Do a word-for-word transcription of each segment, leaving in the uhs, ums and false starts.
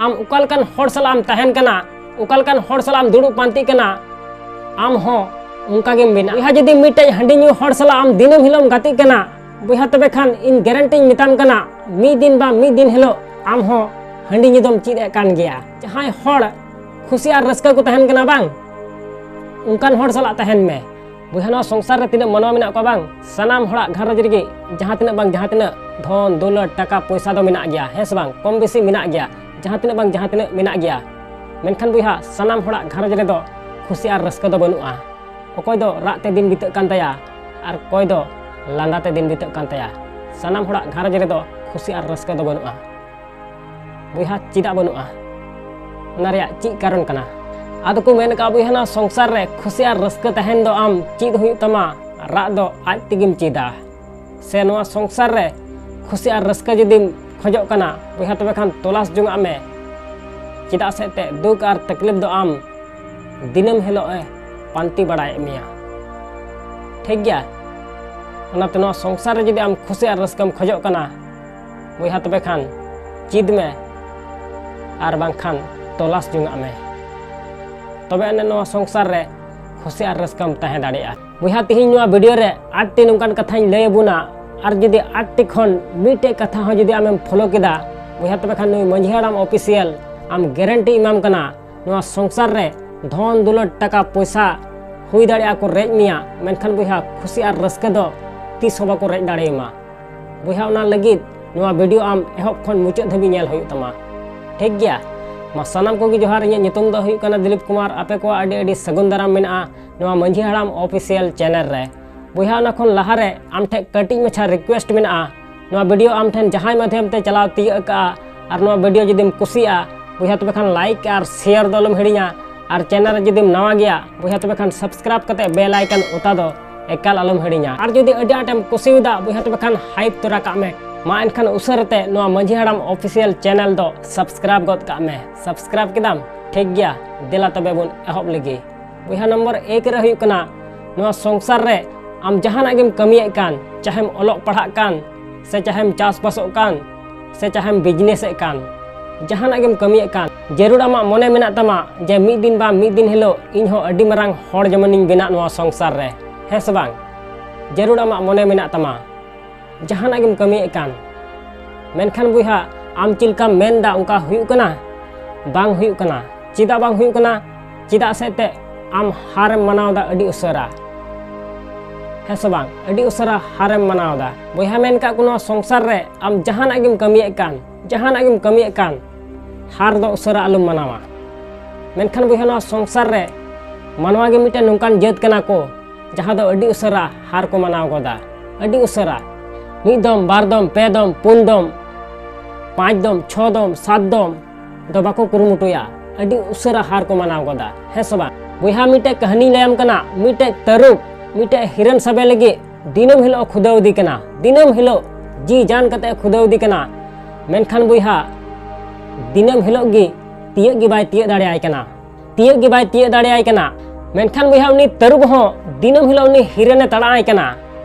ᱟᱢ ᱚᱠᱟ ᱞᱮᱠᱟᱱ ᱦᱚᱲ ᱥᱟᱞᱟᱜ ᱮᱢ ᱛᱟᱦᱮᱱ ᱠᱟᱱᱟ, ᱚᱠᱟ ᱞᱮᱠᱟᱱ ᱦᱚᱲ ᱥᱟᱞᱟᱜ ᱮᱢ ᱫᱩᱲᱩᱵ ᱯᱟᱱᱛᱮᱜ ᱠᱟᱱᱟ, ᱟᱢ ᱦᱚᱸ ᱚᱱᱠᱟ ᱜᱮᱢ ᱵᱮᱱᱟᱜᱼᱟ᱾ ᱵᱚᱭᱦᱟ, ᱡᱩᱫᱤ ᱢᱤᱫᱴᱮᱡ ᱦᱟᱺᱰᱤ ᱧᱩ ᱦᱚᱲ ᱥᱟᱞᱟᱜ ᱟᱢ ᱫᱤᱱᱟᱹᱢ ᱦᱤᱞᱳᱜ ᱮᱢ ᱜᱟᱛᱮᱜ ᱠᱟᱱᱟ, ᱵᱚᱭᱦᱟ, ᱛᱚᱵᱮ ᱠᱷᱟᱱ ᱤᱧ ᱜᱮᱨᱮᱱᱴᱤᱧ ᱢᱮᱛᱟᱢ ᱠᱟᱱᱟ, ᱢᱤᱫ ᱫᱤᱱ ᱵᱟ ᱢᱤᱫ ᱫᱤᱱ ᱦᱤᱞᱳᱜ ᱟᱢ ᱦᱚᱸ ᱦᱟᱺᱰᱤ ᱧᱩ ᱫᱚᱢ ᱪᱮᱫ ᱮᱫ ᱠᱟᱱ ᱜᱮᱭᱟ᱾ ᱡᱟᱦᱟᱸᱭ ᱦᱚᱲ ᱠᱷᱩᱥᱤ ᱟᱨ ᱨᱟᱹᱥᱠᱟᱹ ᱠᱚ ᱛᱟᱦᱮᱱ ᱠᱟᱱᱟ ᱵᱟᱝ, ᱚᱱᱠᱟᱱ ᱦᱚᱲ ᱥᱟᱞᱟᱜ ᱛᱟᱦᱮᱱ ᱢᱮ᱾ ᱵᱚᱭᱦᱟ, ᱱᱚᱣᱟ ᱥᱚᱝᱥᱟᱨ ᱨᱮ ᱛᱤᱱᱟᱹᱜ ᱢᱟᱱᱣᱟ ᱢᱮᱱᱟᱜ ᱠᱚᱣᱟ ᱵᱟᱝ, ᱥᱟᱱᱟᱢ ᱦᱚᱲᱟᱜ ᱜᱷᱟᱨᱚᱸᱡᱽ ᱨᱮᱜᱮ ᱡᱟᱦᱟᱸ ᱛᱤᱱᱟᱹᱜ ᱵᱟᱝ ᱡᱟᱦᱟᱸ ᱛᱤᱱᱟᱹᱜ ᱫᱷᱚᱱ ᱫᱚᱞᱚᱛ, ᱴᱟᱠᱟ ᱯᱚᱭᱥᱟ ᱫᱚ ᱢᱮᱱᱟᱜ ᱜᱮᱭᱟ, ᱦᱮᱸ ᱥᱮ ᱵᱟᱝ? ᱠᱚᱢ ᱵᱮᱥᱤ ᱢᱮᱱᱟᱜ ᱜᱮᱭᱟ, ᱡᱟᱦᱟᱸ ᱛᱤᱱᱟᱹᱜ ᱵᱟᱝ ᱡᱟᱦᱟᱸ ᱛᱤᱱᱟᱹᱜ ᱢᱮᱱᱟᱜ ᱜᱮᱭᱟ᱾ ᱢᱮᱱᱠᱷᱟᱱ ᱵᱚᱭᱦᱟ, ᱥᱟᱱᱟᱢ ᱦᱚᱲᱟᱜ ᱜᱷᱟᱨᱚᱸᱡᱽ ᱨᱮᱫᱚ ᱠᱷᱩᱥᱤ ᱟᱨ ᱨᱟᱹᱥᱠᱟᱹ ᱫᱚ ᱵᱟᱹᱱᱩᱜᱼᱟ᱾ ᱚᱠᱚᱭ ᱫᱚ ᱨᱟᱜ ᱛᱮ ᱫᱤᱱ ᱵᱤᱛᱟᱹᱜ ᱠᱟᱱ ᱛᱟᱭᱟ, ᱟᱨ ᱚᱠᱚᱭ ᱫᱚ ᱞᱟᱸᱫᱟ ᱛᱮ ᱫᱤᱱ ᱵᱤᱛᱟᱹᱜ ᱠᱟᱱ ᱛᱟᱭᱟ᱾ ᱥᱟᱱᱟᱢ ᱦᱚᱲᱟᱜ ᱜᱷᱟᱨᱚᱸᱡᱽ ᱨᱮᱫᱚ ᱠᱷᱩᱥᱤ ᱟᱨ ᱨᱟᱹᱥᱠᱟᱹ ᱫᱚ ᱵᱟᱹᱱᱩᱜᱼᱟ᱾ ᱵᱚᱭᱦᱟ, ᱪᱮᱫᱟᱜ ᱵᱟᱹᱱᱩᱜᱼᱟ? ᱚᱱᱟ ᱨᱮᱭᱟᱜ ᱪᱮᱫ ᱠᱟᱨᱚᱱ ᱠᱟᱱᱟ? ᱟᱫᱚ ᱠᱚ ᱢᱮᱱ ᱠᱟᱜᱼᱟ, ᱵᱚᱭᱦᱟ, ᱱᱚᱣᱟ ᱥᱚᱝᱥᱟᱨ ᱨᱮ ᱠᱷᱩᱥᱤ ᱟᱨ ᱨᱟᱹᱥᱠᱟᱹ ᱛᱟᱦᱮᱱ ᱫᱚ ᱟᱢ ᱪᱮᱫ ᱦᱩᱭᱩᱜ ᱛᱟᱢᱟ, ᱨᱟᱜ ᱫᱚ ᱟᱡ ᱛᱮᱜᱮᱢ ᱪᱮᱫᱟ᱾ ᱥᱮ ᱱᱚᱣᱟ ᱥᱚᱝᱥᱟᱨ ᱨᱮ ᱠᱷᱩᱥᱤ ᱟᱨ ᱨᱟᱹᱥᱠᱟᱹ ᱡᱩᱫᱤᱢ ᱠᱷᱚᱡᱚᱜ ᱠᱟᱱᱟ, ᱵᱚᱭᱦᱟ, ᱛᱚᱵᱮ ᱠᱷᱟᱱ ᱛᱚᱞᱟᱥ ᱡᱚᱝᱟᱜ ᱢᱮ᱾ ᱪᱮᱫᱟᱜ ᱥᱮ ᱮᱱᱛᱮᱫ ᱫᱩᱠ ᱟᱨ ᱛᱟᱠᱞᱤᱯ ᱫᱚ ᱟᱢ ᱫᱤᱱᱟᱹᱢ ᱦᱤᱞᱳᱜ ᱮ ᱯᱟᱱᱛᱮ ᱵᱟᱲᱟᱭᱮᱫ ᱢᱮᱭᱟ᱾ ᱴᱷᱤᱠ ᱜᱮᱭᱟ? ᱚᱱᱟᱛᱮ ᱱᱚᱣᱟ ᱥᱚᱝᱥᱟᱨ ᱨᱮ ᱡᱩᱫᱤ ᱟᱢ ᱠᱷᱩᱥᱤ ᱟᱨ ᱨᱟᱹᱥᱠᱟᱹᱢ ᱠᱷᱚᱡᱚᱜ ᱠᱟᱱᱟ, ᱵᱚᱭᱦᱟ, ᱛᱚᱵᱮ ᱠᱷᱟᱱ ᱪᱮᱫ ᱢᱮ, ᱟᱨ ᱵᱟᱝᱠᱷᱟᱱ ᱛᱚᱞᱟᱥ ᱡᱚᱝᱟᱜ ᱢᱮ᱾ ᱛᱚᱵᱮ ᱟᱹᱱᱤᱡ ᱱᱚᱣᱟ ᱥᱚᱝᱥᱟᱨ ᱨᱮ ᱠᱷᱩᱥᱤ ᱟᱨ ᱨᱟᱹᱥᱠᱟᱹᱢ ᱛᱟᱦᱮᱸ ᱫᱟᱲᱮᱭᱟᱜᱼᱟ᱾ ᱵᱚᱭᱦᱟ, ᱛᱮᱦᱮᱧ ᱱᱚᱣᱟ ᱵᱷᱤᱰᱤᱭᱳ ᱨᱮ ᱟᱴ ᱴᱤ ᱱᱚᱝᱠᱟᱱ ᱠᱟᱛᱷᱟᱧ ᱞᱟᱹᱭ ᱟᱵᱚᱱᱟ, ᱟᱨ ᱡᱩᱫᱤ ᱟᱴ ᱴᱤ ᱠᱷᱚᱱ ᱢᱤᱫᱴᱮᱡ ᱠᱟᱛᱷᱟ ᱦᱚᱸ ᱡᱩᱫᱤ ᱟᱢᱮᱢ ᱯᱷᱚᱞᱳ ᱠᱮᱫᱟ, ᱵᱚᱭᱦᱟ, ᱛᱚᱵᱮ ᱠᱷᱟᱱ ᱱᱩᱭ ᱢᱟᱹᱡᱷᱤ ᱦᱟᱲᱟᱢ ᱚᱯᱷᱤᱥᱤᱭᱟᱞ ᱟᱢ ᱜᱮᱨᱮᱱᱴᱤ ᱮᱢᱟᱢ ᱠᱟᱱᱟ, ᱱᱚᱣᱟ ᱥᱚᱝᱥᱟᱨ ᱨᱮ ᱫᱷᱚᱱ ᱫᱩᱞᱟᱹᱲ ᱴᱟᱠᱟ ᱯᱚᱭᱥᱟ ᱦᱩᱭ ᱫᱟᱲᱮᱭᱟᱜᱼᱟ ᱠᱚ ᱨᱮᱡ ᱢᱮᱭᱟ, ᱢᱮᱱᱠᱷᱟᱱ ᱵᱚᱭᱦᱟ, ᱠᱷᱩᱥᱤ ᱟᱨ ᱨᱟᱹᱥᱠᱟᱹ ᱫᱚ ᱛᱤᱥ ᱦᱚᱸ ᱵᱟᱠᱚ ᱨᱮᱡ ᱫᱟᱲᱮᱭᱟᱢᱟ᱾ ᱵᱚᱭᱦᱟ, ᱚᱱᱟ ᱞᱟᱹᱜᱤᱫ ᱱᱚᱣᱟ ᱵᱷᱤᱰᱤᱭᱳ ᱟᱢ ᱮᱦᱚᱵ ᱠᱷᱚᱱ ᱢᱩᱪᱟᱹᱫ ᱫᱷᱟᱹᱵᱤᱡ ᱧᱮᱞ ᱦᱩᱭᱩᱜ ᱛᱟᱢᱟ᱾ ᱴᱷᱤᱠ ᱜᱮᱭᱟ? ᱢᱟ ᱥᱟᱱᱟᱢ ᱠᱚᱜᱮ ᱡᱚᱦᱟᱨ, ᱤᱧᱟᱹᱜ ᱧᱩᱛᱩᱢ ᱫᱚ ᱦᱩᱭᱩᱜ ᱠᱟᱱᱟ ᱫᱤᱞᱤᱯ ᱠᱩᱢᱟᱨ᱾ ᱟᱯᱮ ᱠᱚᱣᱟᱜ ᱟᱹᱰᱤ ᱟᱹᱰᱤ ᱥᱟᱹᱜᱩᱱ ᱫᱟᱨᱟᱢ ᱢᱮᱱᱟᱜᱼᱟ ᱱᱚᱣᱟ ᱢᱟᱹᱡᱷᱤ ᱦᱟᱲᱟᱢ ᱚᱯᱷᱤᱥᱤᱭᱟᱞ ᱪᱮᱱᱮᱞ ᱨᱮ᱾ ᱵᱚᱭᱦᱟ, ᱚᱱᱟ ᱠᱷᱚᱱ ᱞᱟᱦᱟᱨᱮ ᱟᱢ ᱴᱷᱮᱱ ᱠᱟᱹᱴᱤᱡ ᱢᱟᱪᱷᱟ ᱨᱤᱠᱩᱭᱮᱥᱴ ᱢᱮᱱᱟᱜᱼᱟ, ᱱᱚᱣᱟ ᱵᱷᱤᱰᱤᱭᱳ ᱟᱢ ᱴᱷᱮᱱ ᱡᱟᱦᱟᱸᱭ ᱢᱟᱫᱷᱭᱚᱢ ᱛᱮ ᱪᱟᱞᱟᱣ ᱛᱤᱭᱟᱹᱜ ᱟᱠᱟᱜᱼᱟ, ᱟᱨ ᱱᱚᱣᱟ ᱵᱷᱤᱰᱤᱭᱳ ᱡᱩᱫᱤᱢ ᱠᱩᱥᱤᱭᱟᱜᱼᱟ, ᱵᱚᱭᱦᱟ, ᱛᱚᱵᱮ ᱠᱷᱟᱱ ᱞᱟᱭᱤᱠ ᱟᱨ ᱥᱮᱭᱟᱨ ᱫᱚ ᱟᱞᱚᱢ ᱦᱤᱲᱤᱧᱟ᱾ ᱟᱨ ᱪᱮᱱᱮᱞ ᱨᱮ ᱡᱩᱫᱤᱢ ᱱᱟᱣᱟ ᱜᱮᱭᱟ, ᱵᱚᱭᱦᱟ, ᱛᱚᱵᱮ ᱠᱷᱟᱱ ᱥᱟᱵᱥᱠᱨᱟᱭᱤᱵ ᱠᱟᱛᱮ ᱵᱮᱞ ᱟᱭᱠᱚᱱ ᱚᱛᱟ ᱫᱚ ᱮᱠᱟᱞ ᱟᱞᱚᱢ ᱦᱤᱲᱤᱧᱟ᱾ ᱟᱨ ᱡᱩᱫᱤ ᱟᱹᱰᱤ ᱟᱸᱴᱮᱢ ᱠᱩᱥᱤᱭᱟᱫᱟ, ᱵᱚᱭᱦᱟ, ᱛᱚᱵᱮ ᱠᱷᱟᱱ ᱦᱟᱭᱤᱯ ᱛᱚᱨᱟ ᱠᱟᱜ ᱢᱮ᱾ ᱢᱟ ᱮᱱᱠᱷᱟᱱ ᱩᱥᱟᱹᱨᱟᱛᱮ ᱱᱚᱣᱟ ᱢᱟᱹᱡᱷᱤ ᱦᱟᱲᱟᱢ ᱚᱯᱷᱤᱥᱤᱭᱟᱞ ᱪᱮᱱᱮᱞ ᱫᱚ ᱥᱟᱵᱥᱠᱨᱟᱭᱤᱵ ᱜᱚᱫ ᱠᱟᱜ ᱢᱮ᱾ ᱥᱟᱵᱥᱠᱨᱟᱭᱤᱵ ᱠᱮᱫᱟᱢ? ᱴᱷᱤᱠ ᱜᱮᱭᱟ, ᱫᱮᱞᱟ ᱛᱚᱵᱮ ᱵᱚᱱ ᱮᱦᱚᱵ ᱞᱮᱜᱮ᱾ ᱵᱚᱭᱦᱟ, ᱱᱚᱢᱵᱚᱨ ᱮᱠ ᱨᱮ ᱦᱩᱭᱩᱜ ᱠᱟᱱᱟ, ᱱᱚᱣᱟ ᱥᱚᱝᱥᱟᱨ ᱨᱮ ᱟᱢ ᱡᱟᱦᱟᱱᱟᱜ ᱜᱮᱢ ᱠᱟᱹᱢᱤᱭᱮᱫ ᱠᱟᱱ, ᱪᱟᱦᱮᱢ ᱚᱞᱚᱜ ᱯᱟᱲᱦᱟᱜ ᱠᱟᱱ, ᱥᱮ ᱪᱟᱦᱮᱢ ᱪᱟᱥᱵᱟᱥᱚᱜ ᱠᱟᱱ, ᱥᱮ ᱪᱟᱦᱮᱢ ᱵᱤᱡᱽᱱᱮᱥᱮᱫ ᱠᱟᱱ, ᱡᱟᱦᱟᱱᱟᱜ ᱜᱮᱢ ᱠᱟᱹᱢᱤᱭᱮᱫ ᱠᱟᱱ, ᱡᱟᱹᱨᱩᱲ ᱟᱢᱟᱜ ᱢᱚᱱᱮ ᱢᱮᱱᱟᱜ ᱛᱟᱢᱟ ᱡᱮ ᱢᱤᱫ ᱫᱤᱱ ᱵᱟᱝ ᱢᱤᱫ ᱫᱤᱱ ᱦᱤᱞᱳᱜ ᱤᱧ ᱦᱚᱸ ᱟᱹᱰᱤ ᱢᱟᱨᱟᱝ ᱦᱚᱲ ᱡᱮᱢᱚᱱᱤᱧ ᱵᱮᱱᱟᱜ ᱱᱚᱣᱟ ᱥᱚᱝᱥᱟᱨ ᱨᱮ, ᱦᱮᱸ ᱥᱮ ᱵᱟᱝ? ᱡᱟᱹᱨᱩᱲ ᱟᱢᱟᱜ ᱢᱚᱱᱮ ᱢᱮᱱᱟᱜ ᱛᱟᱢᱟ, ᱡᱟᱦᱟᱱᱟᱜ ᱜᱮᱢ ᱠᱟᱹᱢᱤᱭᱮᱫ ᱠᱟᱱ, ᱢᱮᱱᱠᱷᱟᱱ ᱵᱚᱭᱦᱟ, ᱟᱢ ᱪᱮᱫ ᱞᱮᱠᱟᱢ ᱢᱮᱱᱫᱟ ᱚᱱᱠᱟ ᱦᱩᱭᱩᱜ ᱠᱟᱱᱟ? ᱵᱟᱝ ᱦᱩᱭᱩᱜ ᱠᱟᱱᱟ᱾ ᱪᱮᱫᱟᱜ ᱵᱟᱝ ᱦᱩᱭᱩᱜ ᱠᱟᱱᱟ? ᱪᱮᱫᱟᱜ ᱥᱮ ᱮᱱᱛᱮᱫ ᱟᱢ ᱦᱟᱨᱮᱢ ᱢᱟᱱᱟᱣ ᱮᱫᱟ ᱟᱹᱰᱤ ᱩᱥᱟᱹᱨᱟ, ᱦᱮᱸ ᱥᱮ ᱵᱟᱝ? ᱟᱹᱰᱤ ᱩᱥᱟᱹᱨᱟ ᱦᱟᱨᱮᱢ ᱢᱟᱱᱟᱣ ᱮᱫᱟ᱾ ᱵᱚᱭᱦᱟ, ᱢᱮᱱ ᱠᱟᱜ ᱠᱚ, ᱱᱚᱣᱟ ᱥᱚᱝᱥᱟᱨ ᱨᱮ ᱟᱢ ᱡᱟᱦᱟᱱᱟᱜ ᱜᱮᱢ ᱠᱟᱹᱢᱤᱭᱮᱫ ᱠᱟᱱ, ᱡᱟᱦᱟᱱᱟᱜ ᱜᱮᱢ ᱠᱟᱹᱢᱤᱭᱮᱫ ᱠᱟᱱ, ᱦᱟᱨ ᱫᱚ ᱩᱥᱟᱹᱨᱟ ᱟᱞᱚᱢ ᱢᱟᱱᱟᱣᱟ᱾ ᱢᱮᱱᱠᱷᱟᱱ ᱵᱚᱭᱦᱟ, ᱱᱚᱣᱟ ᱥᱚᱝᱥᱟᱨ ᱨᱮ ᱢᱟᱱᱣᱟ ᱜᱮ ᱢᱤᱫᱴᱮᱱ ᱱᱚᱝᱠᱟᱱ ᱡᱟᱹᱛ ᱠᱟᱱᱟ ᱠᱚ, ᱡᱟᱦᱟᱸ ᱫᱚ ᱟᱹᱰᱤ ᱩᱥᱟᱹᱨᱟ ᱦᱟᱨ ᱠᱚ ᱢᱟᱱᱟᱣ ᱜᱚᱫᱟ, ᱟᱹᱰᱤ ᱩᱥᱟᱹᱨᱟ᱾ ᱢᱤᱫ ᱫᱚᱢ, ᱵᱟᱨ ᱫᱚᱢ, ᱯᱮ ᱫᱚᱢ, ᱯᱩᱱ ᱫᱚᱢ, ᱯᱟᱸᱪ ᱫᱚᱢ, ᱪᱷᱚ ᱫᱚᱢ, ᱥᱟᱛ ᱫᱚᱢ ᱫᱚ ᱵᱟᱠᱚ ᱠᱩᱨᱩᱢᱩᱴᱩᱭᱟ, ᱟᱹᱰᱤ ᱩᱥᱟᱹᱨᱟ ᱦᱟᱨ ᱠᱚ ᱢᱟᱱᱟᱣ ᱜᱚᱫᱟ, ᱦᱮᱸ ᱥᱮ ᱵᱟᱝ? ᱵᱚᱭᱦᱟ, ᱢᱤᱫᱴᱮᱡ ᱠᱟᱹᱦᱱᱤᱧ ᱞᱟᱹᱭᱟᱢ ᱠᱟᱱᱟ, ᱢᱤᱫᱴᱮᱡ ᱛᱟᱹᱨᱩᱵ ᱢᱤᱫᱴᱮᱡ ᱦᱤᱨᱟᱹᱱ ᱥᱟᱵᱮ ᱞᱟᱹᱜᱤᱫ ᱫᱤᱱᱟᱹᱢ ᱦᱤᱞᱳᱜ ᱠᱷᱩᱫᱟᱹᱣ ᱤᱫᱤ ᱠᱟᱱᱟ, ᱫᱤᱱᱟᱹᱢ ᱦᱤᱞᱳᱜ ᱡᱤ ᱡᱟᱱ ᱠᱟᱛᱮ ᱠᱷᱩᱫᱟᱹᱣ ᱤᱫᱤ ᱠᱟᱱᱟ᱾ ᱢᱮᱱᱠᱷᱟᱱ ᱵᱚᱭᱦᱟ, ᱫᱤᱱᱟᱹᱢ ᱦᱤᱞᱳᱜ ᱜᱮ ᱛᱤᱭᱟᱹᱜ ᱜᱮ ᱵᱟᱭ ᱛᱤᱭᱟᱹᱜ ᱫᱟᱲᱮᱭᱟᱭ ᱠᱟᱱᱟ, ᱛᱤᱭᱟᱹᱜ ᱜᱮ ᱵᱟᱭ ᱛᱤᱭᱟᱹᱜ ᱫᱟᱲᱮᱭᱟᱭ ᱠᱟᱱᱟ᱾ ᱢᱮᱱᱠᱷᱟᱱ ᱵᱚᱭᱦᱟ, ᱩᱱᱤ ᱛᱟᱹᱨᱩᱵ ᱦᱚᱸ ᱫᱤᱱᱟᱹᱢ ᱦᱤᱞᱳᱜ ᱩᱱᱤ ᱦᱤᱨᱟᱹᱱᱮ ᱛᱟᱲᱟᱜ ᱟᱭ ᱠᱟᱱᱟ,